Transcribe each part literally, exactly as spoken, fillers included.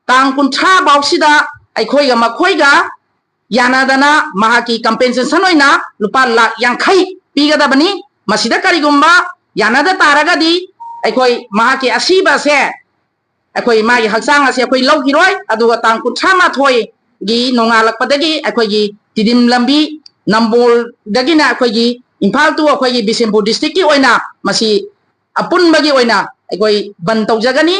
ꯇꯥꯡ ꯀꯨꯟꯊ꯭ꯔꯥ ꯐꯥꯎꯁꯤꯗ ꯑꯩꯈꯣꯏꯒ ꯃꯈꯣꯏꯒ ꯌꯥꯅꯗꯅ ꯃꯍꯥꯛꯀꯤ compensation ꯑꯣꯏꯅ ꯂꯨꯄꯥ ꯂꯥꯈ ꯌꯥꯡꯈꯩ ꯄꯤꯒꯗꯕꯅꯤ꯫ ꯃꯁꯤꯗ ꯀꯔꯤꯒꯨꯝꯕ ꯌꯥꯅꯗ ꯇꯥꯔꯒꯗꯤ ꯑꯩꯈꯣꯏ ꯃꯍꯥꯛꯀꯤ ꯑꯁꯤꯕ ꯑꯁꯦ, ꯑꯩꯈꯣꯏ ꯃꯥꯒꯤ ꯍꯛꯆꯥꯡ ꯑꯁꯦ ꯑꯩꯈꯣꯏ ꯂꯧꯈꯤꯔꯣꯏ꯫ ꯑꯗꯨꯒ ꯇꯥꯡ ꯀꯨꯟꯊ꯭ꯔꯥ ꯃꯥꯊꯣꯏꯒꯤ ꯅꯣꯡꯉꯥꯜꯂꯛꯄꯗꯒꯤ ꯑꯩꯈꯣꯏꯒꯤ ꯇꯤꯗꯤꯝ ꯂꯝꯕꯤ ꯅꯝꯕꯣꯜꯗꯒꯤꯅ ꯑꯩꯈꯣꯏꯒꯤ ꯏꯝꯐꯥꯜ to ꯑꯩꯈꯣꯏꯒꯤ ꯕꯤꯁꯦꯝꯄꯨꯔ districtꯀꯤ ꯑꯣꯏꯅ ꯃꯁꯤ ꯑꯄꯨꯟꯕꯒꯤ ꯑꯣꯏꯅ ꯑꯩꯈꯣꯏ ꯕꯟ ꯇꯧꯖꯒꯅꯤ꯫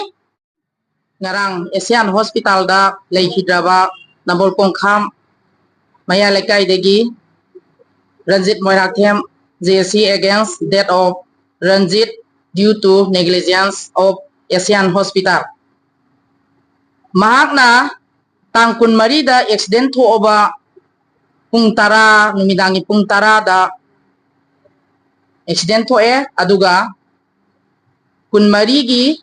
ꯉꯔꯥꯡ ꯑꯦꯁꯤꯌꯥꯟ ꯍꯣꯁꯄꯤꯇꯥꯜꯗ ꯂꯩꯈꯤꯗ꯭ꯔꯕ ꯅꯝꯕꯣꯜ ꯀꯣꯡꯈꯥꯝ ꯃꯌꯥ ꯂꯩꯀꯥꯏꯗꯒꯤ Ranjit Moirangthem, J C against death of Ranjit due to negligence of Asian Hospital꯫ ꯃꯍꯥꯛꯅ ꯇꯥꯡ ꯀꯨꯟꯃꯔꯤꯗ accident ꯊꯣꯛꯑꯕ ꯄꯨꯡ ꯇꯔꯥ, ꯅꯨꯃꯤꯗꯥꯡꯒꯤ ꯄꯨꯡ ꯇꯔꯥꯗ accident ꯊꯣꯛꯑꯦ꯫ ꯑꯗꯨꯒ ꯀꯨꯟꯃꯔꯤꯒꯤ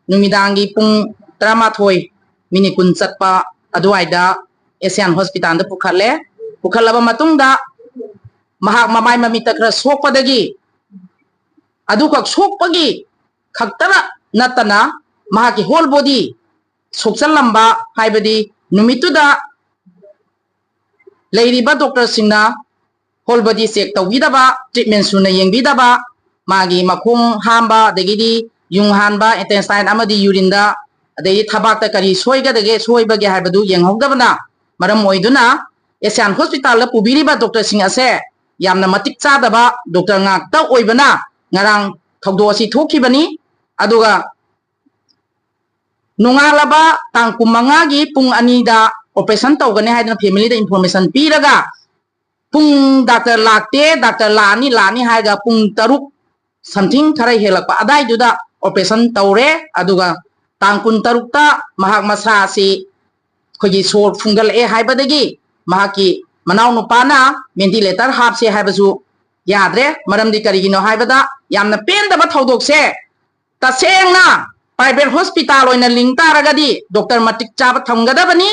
ꯅꯨꯃꯤꯗꯥꯡꯒꯤ ꯄꯨꯡ ꯇꯔꯥꯃꯥꯊꯣꯏ minute ꯀꯨꯟ ꯆꯠꯄ ꯑꯗꯨꯋꯥꯏꯗ ꯑꯦꯁꯤꯌꯥꯟ ꯍꯣꯁꯄꯤꯇꯥꯜꯗ ꯄꯨꯈꯠꯂꯦ꯫ ꯄꯨꯈꯠꯂꯕ ꯃꯇꯨꯡꯗ ꯃꯍꯥꯛ ꯃꯃꯥꯏ ꯃꯃꯤꯠꯇ ꯈꯔ ꯁꯣꯛꯄꯗꯒꯤ, ꯑꯗꯨꯈꯛ ꯁꯣꯛꯄꯒꯤ ꯈꯛꯇꯗ ꯅꯠꯇꯅ ꯃꯍꯥꯛꯀꯤ whole body ꯁꯣꯛꯆꯜꯂꯝꯕ, ꯍꯥꯏꯕꯗꯤ ꯅꯨꯃꯤꯠꯇꯨꯗ ꯂꯩꯔꯤꯕ doctorꯁꯤꯡꯅ whole body check ꯇꯧꯕꯤꯗꯕ, treatment ꯁꯨꯅ ꯌꯦꯡꯕꯤꯗꯕ, ꯃꯥꯒꯤ ꯃꯈꯣꯡ ꯍꯥꯝꯕ, ꯑꯗꯒꯤꯗꯤ ꯌꯨꯡ ꯍꯥꯟꯕ, intestine ꯑꯃꯗꯤ urineꯗ, ꯑꯗꯩꯗꯤ ꯊꯕꯥꯛꯇ ꯀꯔꯤ ꯁꯣꯏꯒꯗꯒꯦ, ꯁꯣꯏꯕꯒꯦ ꯍꯥꯏꯕꯗꯨ ꯌꯦꯡꯍꯧꯗꯕꯅ ꯃꯔꯝ ꯑꯣꯏꯗꯨꯅ ꯑꯦꯁꯤꯌꯥꯟ ꯍꯣꯁꯄꯤꯇꯥꯜꯗ ꯄꯨꯕꯤꯔꯤꯕ doctorꯁꯤꯡ ꯑꯁꯦ ꯌꯥꯝꯅ ꯃꯇꯤꯛ ꯆꯥꯗꯕ doctor ꯉꯥꯛꯇ ꯑꯣꯏꯕꯅ ꯉꯔꯥꯡ ꯊꯧꯗꯣꯛ ꯑꯁꯤ ꯊꯣꯛꯈꯤꯕꯅꯤ꯫ ꯑꯗꯨꯒ ꯅꯣꯡꯉꯥꯜꯂꯕ ꯇꯥꯡ ꯀꯨꯟꯃꯉꯥꯒꯤ ꯄꯨꯡ ꯑꯅꯤꯗ operation ꯇꯧꯒꯅꯤ ꯍꯥꯏꯗꯅ familyꯗ information ꯄꯤꯔꯒ ꯄꯨꯡ doctor ꯂꯥꯛꯇꯦ, doctor ꯂꯥꯛꯑꯅꯤ ꯂꯥꯛꯑꯅꯤ ꯍꯥꯏꯔꯒ ꯄꯨꯡ ꯇꯔꯨꯛ something ꯈꯔ ꯍꯦꯜꯂꯛꯄ ꯑꯗꯥꯏꯗꯨꯗ operation ꯇꯧꯔꯦ꯫ ꯑꯗꯨꯒ ꯇꯥꯡ ꯀꯨꯟꯇꯔꯨꯛꯇ ꯃꯍꯥꯛ ꯃꯁꯥ ꯑꯁꯤ ꯑꯩꯈꯣꯏꯒꯤ ꯁꯣꯔ ꯐꯨꯟꯒꯠꯂꯛꯑꯦ ꯍꯥꯏꯕꯗꯒꯤ ꯃꯍꯥꯛꯀꯤ ꯃꯅꯥꯎꯅꯨꯄꯥꯅ ventilator ꯍꯥꯞꯁꯦ ꯍꯥꯏꯕꯁꯨ ꯌꯥꯗ꯭ꯔꯦ꯫ ꯃꯔꯝꯗꯤ ꯀꯔꯤꯒꯤꯅꯣ ꯍꯥꯏꯕꯗ ꯌꯥꯝꯅ ꯄꯦꯟꯗꯕ ꯊꯧꯗꯣꯛꯁꯦ ꯇꯁꯦꯡꯅ private hospital ꯑꯣꯏꯅ ꯂꯤꯡ ꯇꯥꯔꯒꯗꯤ doctor ꯃꯇꯤꯛ ꯆꯥꯕ ꯊꯝꯒꯗꯕꯅꯤ꯫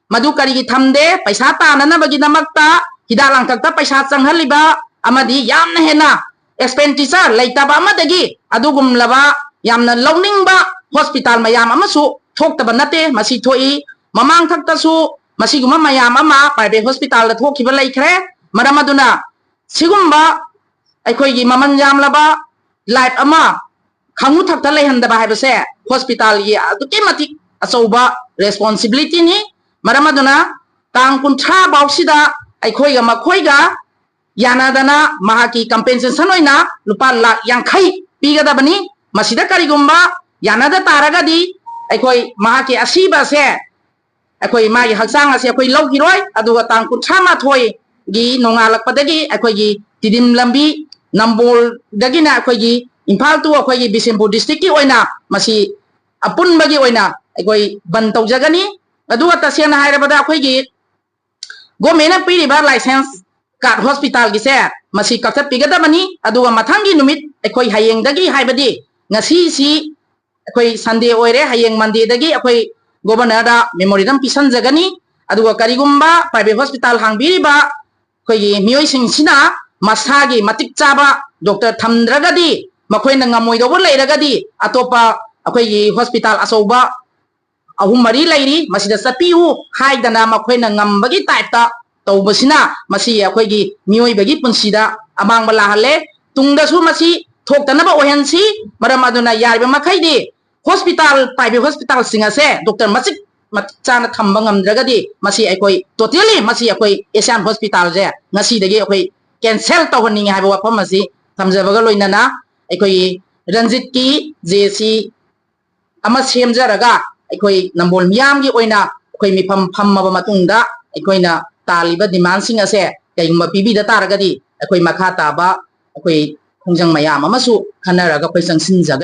ꯃꯗꯨ ꯀꯔꯤꯒꯤ ꯊꯝꯗꯦ? ꯄꯩꯁꯥ ꯇꯥꯅꯅꯕꯒꯤꯗꯃꯛꯇ ꯍꯤꯗꯥꯛ ꯂꯥꯡꯊꯛꯇ ꯄꯩꯁꯥ ꯆꯪꯍꯜꯂꯤꯕ ꯑꯃꯗꯤ ꯌꯥꯝꯅ ꯍꯦꯟꯅ expenditure ꯂꯩꯇꯕ ꯑꯃꯗꯒꯤ ꯑꯗꯨꯒꯨꯝꯂꯕ ꯌꯥꯝꯅ ꯂꯧꯅꯤꯡꯕ hospital ꯃꯌꯥꯝ ꯑꯃꯁꯨ ꯊꯣꯛꯇꯕ ꯅꯠꯇꯦ, ꯃꯁꯤ ꯊꯣꯛꯏ꯫ ꯃꯃꯥꯡ ꯊꯛꯇꯁꯨ ꯃꯁꯤꯒꯨꯝꯕ ꯃꯌꯥꯝ ꯑꯃ private hospitalꯗ ꯊꯣꯛꯈꯤꯕ ꯂꯩꯈ꯭ꯔꯦ꯫ ꯃꯔꯝ ꯑꯗꯨꯅ ꯁꯤꯒꯨꯝꯕ ꯑꯩꯈꯣꯏꯒꯤ ꯃꯃꯜ ꯌꯥꯝꯂꯕ life ꯑꯃ ꯈꯪꯉꯨ ꯊꯛꯇ ꯂꯩꯍꯟꯗꯕ ꯍꯥꯏꯕꯁꯦ hospitalꯒꯤ ꯑꯗꯨꯛꯀꯤ ꯃꯇꯤꯛ ꯑꯆꯧꯕ responsibilityꯅꯤ꯫ ꯃꯔꯝ ꯑꯗꯨꯅ ꯇꯥꯡ ꯀꯨꯟꯊ꯭ꯔꯥ ꯐꯥꯎꯁꯤꯗ ꯑꯩꯈꯣꯏꯒ ꯃꯈꯣꯏꯒ ꯌꯥꯅꯗꯅ ꯃꯍꯥꯛꯀꯤ compensation ꯑꯣꯏꯅ ꯂꯨꯄꯥ ꯂꯥꯈ ꯌꯥꯡꯈꯩ ꯄꯤꯒꯗꯕꯅꯤ꯫ ꯃꯁꯤꯗ ꯀꯔꯤꯒꯨꯝꯕ ꯌꯥꯅꯗ ꯇꯥꯔꯒꯗꯤ ꯑꯩꯈꯣꯏ ꯃꯍꯥꯛꯀꯤ ꯑꯁꯤꯕ ꯑꯁꯦ, ꯑꯩꯈꯣꯏ ꯃꯥꯒꯤ ꯍꯛꯆꯥꯡ ꯑꯁꯦ ꯑꯩꯈꯣꯏ ꯂꯧꯈꯤꯔꯣꯏ꯫ ꯑꯗꯨꯒ ꯇꯥꯡ ꯀꯨꯟꯊ꯭ꯔꯥ ꯃꯥꯊꯣꯏꯒꯤ ꯅꯣꯡꯉꯥꯜꯂꯛꯄꯗꯒꯤ ꯑꯩꯈꯣꯏꯒꯤ ꯇꯤꯗꯤꯝ ꯂꯝꯕꯤ ꯅꯝꯕꯣꯜꯗꯒꯤꯅ ꯑꯩꯈꯣꯏꯒꯤ ꯏꯝꯐꯥꯜ to ꯑꯩꯈꯣꯏꯒꯤ ꯕꯤꯁꯦꯝꯄꯨꯔ districtꯀꯤ ꯑꯣꯏꯅ ꯃꯁꯤ ꯑꯄꯨꯟꯕꯒꯤ ꯑꯣꯏꯅ ꯑꯩꯈꯣꯏ ꯕꯟ ꯇꯧꯖꯒꯅꯤ꯫ ꯑꯗꯨꯒ ꯇꯁꯦꯡꯅ ꯍꯥꯏꯔꯕꯗ ꯑꯩꯈꯣꯏꯒꯤ governmentꯅ ꯄꯤꯔꯤꯕ licensed card hospitalꯒꯤꯁꯦ ꯃꯁꯤ ꯀꯛꯊꯠꯄꯤꯒꯗꯕꯅꯤ꯫ ꯑꯗꯨꯒ ꯃꯊꯪꯒꯤ ꯅꯨꯃꯤꯠ ꯑꯩꯈꯣꯏ ꯍꯌꯦꯡꯗꯒꯤ, ꯍꯥꯏꯕꯗꯤ ꯉꯁꯤꯁꯤ ꯑꯩꯈꯣꯏ Sunday ꯑꯣꯏꯔꯦ, ꯍꯌꯦꯡ Mondayꯗꯒꯤ ꯑꯩꯈꯣꯏ governorꯗ memorandum ꯄꯤꯁꯟꯖꯒꯅꯤ꯫ ꯑꯗꯨꯒ ꯀꯔꯤꯒꯨꯝꯕ private hospital ꯍꯥꯡꯕꯤꯔꯤꯕ ꯑꯩꯈꯣꯏꯒꯤ ꯃꯤꯑꯣꯏꯁꯤꯡꯁꯤꯅ ꯃꯁꯥꯒꯤ ꯃꯇꯤꯛ ꯆꯥꯕ doctor ꯊꯝꯗ꯭ꯔꯒꯗꯤ, ꯃꯈꯣꯏꯅ ꯉꯝꯃꯣꯏꯗꯧꯕ ꯂꯩꯔꯒꯗꯤ ꯑꯇꯣꯞꯄ ꯑꯩꯈꯣꯏꯒꯤ hospital ꯑꯆꯧꯕ ꯑꯍꯨꯝ ꯃꯔꯤ ꯂꯩꯔꯤ, ꯃꯁꯤꯗ ꯆꯠꯄꯤꯌꯨ ꯍꯥꯏꯗꯅ ꯃꯈꯣꯏꯅ ꯉꯝꯕꯒꯤ typeꯇ ꯇꯧꯕꯁꯤꯅ ꯃꯁꯤ ꯑꯩꯈꯣꯏꯒꯤ ꯃꯤꯑꯣꯏꯕꯒꯤ ꯄꯨꯟꯁꯤꯗ ꯑꯃꯥꯡꯕ ꯂꯥꯛꯍꯜꯂꯦ꯫ ꯇꯨꯡꯗꯁꯨ ꯃꯁꯤ ꯊꯣꯛꯇꯅꯕ ꯑꯣꯏꯍꯟꯁꯤ꯫ ꯃꯔꯝ ꯑꯗꯨꯅ ꯌꯥꯔꯤꯕ ꯃꯈꯩꯗꯤ hospital, private hospitalꯁꯤꯡ ꯑꯁꯦ doctor ꯃꯇꯤꯛ ꯆꯥꯅ ꯊꯝꯕ ꯉꯝꯗ꯭ꯔꯒꯗꯤ ꯃꯁꯤ ꯑꯩꯈꯣꯏ totally, ꯃꯁꯤ ꯑꯩꯈꯣꯏ Asian hospitalꯁꯦ ꯉꯁꯤꯗꯒꯤ ꯑꯩꯈꯣꯏ cancel ꯇꯧꯍꯟꯅꯤꯡꯉꯤ ꯍꯥꯏꯕ ꯋꯥꯐꯝ ꯑꯁꯤ ꯊꯝꯖꯕꯒ ꯂꯣꯏꯅꯅ ꯑꯩꯈꯣꯏꯒꯤ ꯔꯟꯖꯤꯠꯀꯤ JC ꯑꯃ ꯁꯦꯝꯖꯔꯒ ꯑꯩꯈꯣꯏ ꯅꯝꯕꯣꯜ ꯃꯤꯌꯥꯝꯒꯤ ꯑꯣꯏꯅ ꯑꯩꯈꯣꯏ ꯃꯤꯐꯝ ꯐꯝꯃꯕ ꯃꯇꯨꯡꯗ ꯑꯩꯈꯣꯏꯅ ꯇꯥꯜꯂꯤꯕ demandꯁꯤꯡ ꯑꯁꯦ ꯀꯩꯒꯨꯝꯕ ꯄꯤꯕꯤꯗ ꯇꯥꯔꯒꯗꯤ ꯑꯩꯈꯣꯏ ꯃꯈꯥ ꯇꯥꯕ ꯑꯩꯈꯣꯏ ꯈꯣꯡꯖꯪ ꯃꯌꯥꯝ ꯑꯃꯁꯨ ꯈꯟꯅꯔꯒ ꯑꯩꯈꯣꯏ ꯆꯪꯁꯤꯟꯖꯒꯅꯤ꯫